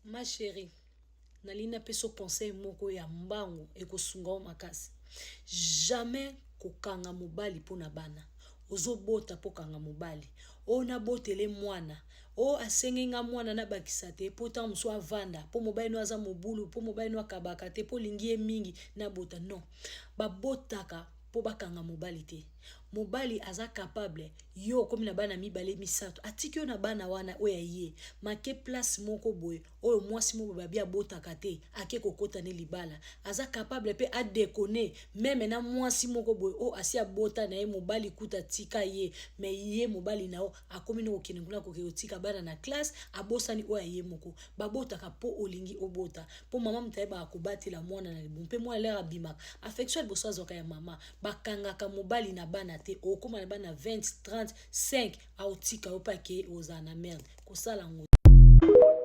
Ma chérie, nalingi napesa conseil moko ya mbangu, ekosunga yo makasi. Jamais kokanga mobali mpona bana. Ozobota mpo kanga mobali oyo nabotele mwana oyo asengi nga mwana nabakisa te, mpo ntango mosusu avanda, mpo mobali no aza mobulu, mpo mobali no akabaka te, mpo olingi ye mingi, nabota. Non, babotaka mpo bakanga mobali te. Mobali aza capable, yo okomi na bana mibale, misato, atiki yo na bana wana oyo aye make place moko boye, oyo mwasi moko babi abotaka te, ake kokota ne libala. Aza capable mpe adekone même na mwasi moko boye oyo asi abota na ye, mobali kuta tika ye. Mais ye mobali na yo akomi na kokende kuna, koke kotika bana na classe, abosani oyo aye moko. Babotaka mpo olingi obota, mpo mama moto ayebaka kobatela mwana na libumu, mpe mwana lere abimaka, affection ya liboso azwaka ya mama. Bakangaka mobali na bana te. Okóma na bana 20, 30, 5, aotika yo mpe ake, ozala na merde kosala yango.